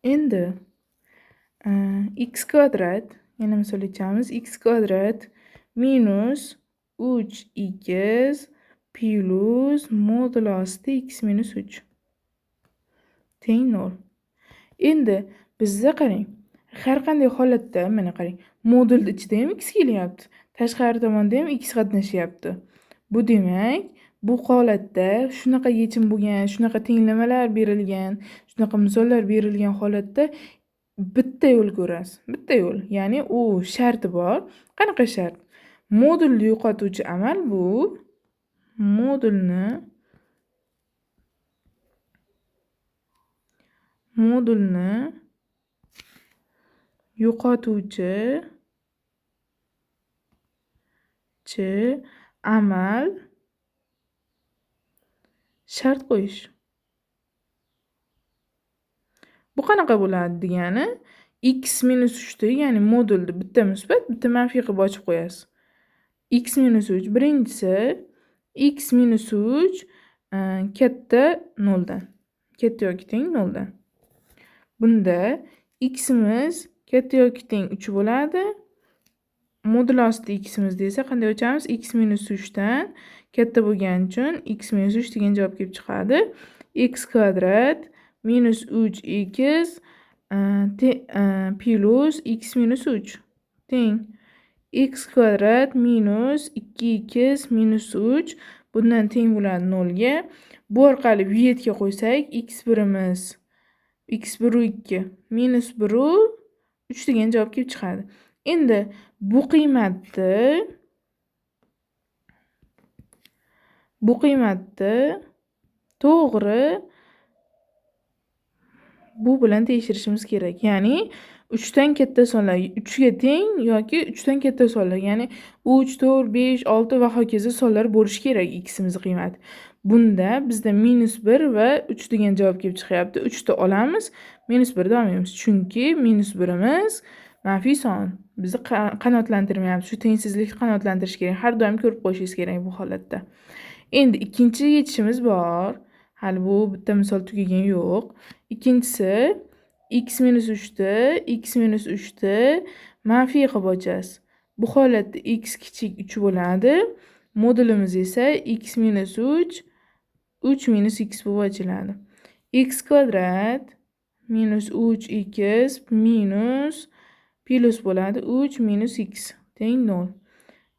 Endi x kvadrat, yana misol yechamiz. X kvadrat minus 3x plus modul osti x minus 3 teng 0. Endi bizda qarang, har qanday holatda mana qarang, modulni ichida ham x kelyapti, tashqari tomonda ham x qatnashyapti. Bu demak, bu holatda shunaqa yechim bo'lgan, shunaqa tenglamalar berilgan, shunaqa misollar berilgan holatda bitta yo'l ko'rasiz. Bitta yo'l, ya'ni u sharti bor. Qanaqa shart? Modulni yo'qotuvchi amal bu modulni yo'qotuvchi amal shart qo'yish. Bu qanaqa bo'ladi degani, x minus 3 ni, ya'ni modulni bitta musbat, bitta manfiy qilib ochib qo'yasiz. X minus 3 birinchisi, x minus 3 katta 0dan, katta yoki teng 0dan. Bunda ximiz katta yoki teng 3 bo'ladi. Modul osti ximiz desa qanday ochamiz? X minus 3 dan katta bo'lgani uchun x minus 3 degan javob kelib chiqadi. X kvadrat minus 3x plus x minus 3 teng x kvadrat minus 2x minus 3 bundan teng bo'ladi 0 ga. Bu orqali v ga qo'ysak x birimiz x bir u 2 minus 1 u 3 degan javob kelib chiqadi. Endi bu qiymatni to'g'ri bu bilan tekshirishimiz kerak. Ya'ni 3 dan katta sonlar 3 ga teng yoki 3 dan katta sonlar, ya'ni 3, 4, 5, 6 va hokazo sonlar bo'lishi kerak ximiz qiymati. Bunda bizda minus 1 va 3 degan javob kelib chiqyapti. 3 ni olamiz, minus 1 ni olmaymiz. Chunki minus 1imiz manfiy son. Bizni qanoatlantirmayapti. Shu tengsizlikni qanoatlantirish kerak. Har doim ko'rib qo'yishingiz kerak bu holatda. Endi ikkinchi yechishimiz bor. Hali bu bitta misol tugagan yo'q. Ikkinchisi x minus 3 ni x minus 3 ni manfiy qilib ochasiz. Bu holatda x kichik 3 bo'ladi. Modulimiz esa x minus 3 3 minus x bo'lib ochiladi. X kvadrat minus 3x minus plus bo'ladi 3 minus x teng 0.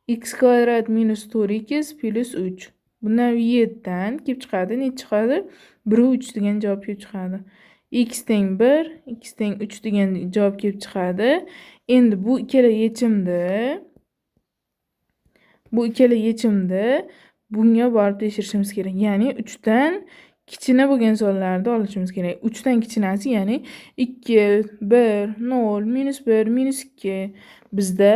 X kvadrat minus 4x plus 3. Bundan 7 dan kelib chiqadi. Necha chiqadi? 1 u 3 degan javob kelib chiqadi. X teng 1, x teng 3 degan javob kelib chiqadi. Endi bu ikkala yechimni bunga borib tekshirishimiz kerak. Ya'ni 3 dan kichkina bo'lgan sonlarni olishimiz kerak. 3 dan kichinasi, ya'ni 2, 1, 0, minus 1, minus 2. Bizda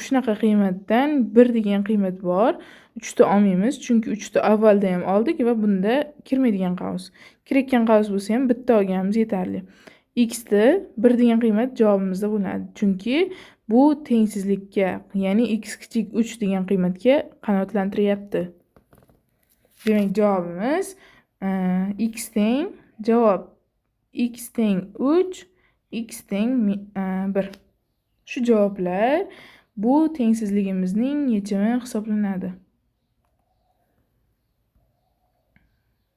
shunaqa qiymatdan 1 degan qiymat bor. 3 ni olmaymiz, chunki 3 ni avvalda ham oldik va bunda kirmaydigan qavs. Kirayotgan qavs bo'lsa ham bitta olganimiz yetarli. X ni 1 degan qiymat javobimizda bo'ladi. Chunki bu tengsizlikka, ya'ni x kichik 3 degan qiymatga qanoatlantiryapti. Demak, javobimiz x teng javob x teng 3, x teng 1. Shu javoblar bu tengsizligimizning yechimi hisoblanadi.